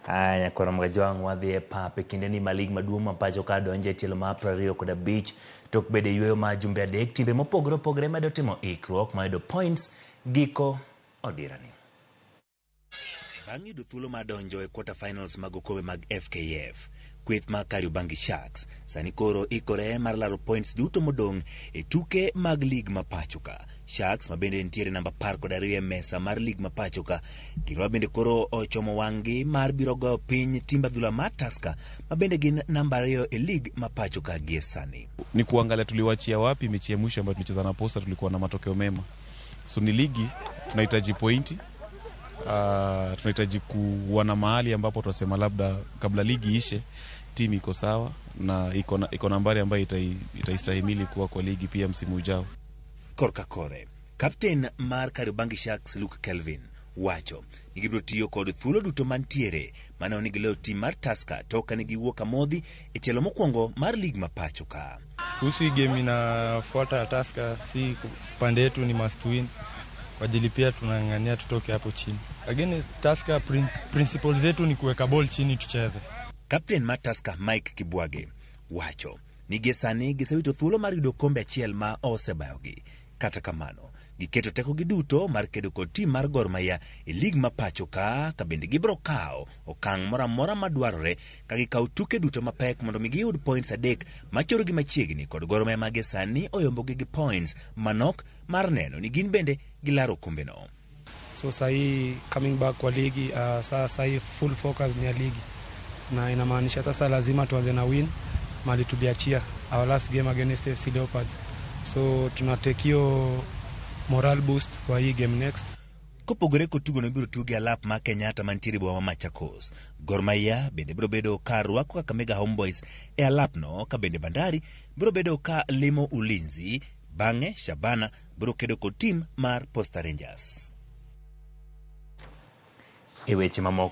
Aya, nyakwar Mgajwang' wadhi e pap e kindeni ma lig maduong' ma pacho ka donjo e tielo mar 25 tok bedo e yueyo mar jumbe 3 timbe mopogore opogore medo timo ikruok mar yudo points giko odirani. Bang' yudo thuolo mar donjo e quarter finals mag okombe mag FKF, kweth mag Kariobangi Sharks sani koro ikore mar laro points duto modong' e tuke mag lig ma pacho ka. Sharks ma bende nitiere namba 12 e mesa mar lig ma pacho ka, gin ma bende koro ochomo wang'gi mar biro goyo piny timb adhula mar Tusker ma bende gin namba 2 e lig ma pacho ka gie sani. Ni kuangalia tuliwachia wapi mechi ya mwisho ambayo tulicheza na Posta, tulikuwa na matokeo mema. So ni ligi tunahitaji pointi. Tunahitaji kuwa na mahali ambapo tunasema labda kabla ligi ishe timu iko sawa na iko nambari ambayo itaistahimili kuwa kwa ligi pia msimu ujao. Korka kore, kapten mar Kariobangi Sharks Luke Kelvin wacho ni gibiro tiyo kod thuolo duto mantiere mane ni giloyo tim mar Tusker tok kane giwuok amodhi e tielo mokwongo mar lig ma pacho ka. Kuhusu hii game inafuata ya Tusker, si pande yetu ni must win kwa ajili pia tunang'ang'ania tutoke hapo chini, lakini Tusker principle zetu ni kuweka ball chini tucheze. Kapten mar Tusker Mike Kibwage wacho ni gie sani gisewito thuolo mar yudo okombe achiel ma osebayogi. Kata kamano, giketo tekogi duto mar kedo kod tim mar Gor Mahia e lig ma pacho ka ka bende gibiro kawo okang' moro amora madwarore ka gikawo tuke duto mapek mondo mi giyud points 3 machorogi machiegni kod Gor Mahia ma gie sani oyombogi gi points manok mar neno ni gin bende gilaro okombeno. So sahii coming back kwa ligi, sasa hii full focus ni ya ligi, na inamaanisha sasa lazima tuanze na win mali tuliachia our last game against FC Leopards, so tuna take hiyo moral boost kwa hii game next. Kopogore kod tugono ibiro tugi alap ma Kenyatta mantiere e boma ma Machakos. Gor Mahia bende biro bedo ka rwako Kakamega Homeboys e alapno ka bende Bandari biro bedo ka limo Ulinzi, bang'e Shabana biro kedo kod tim mar Posta Rangers. E weche mamoko.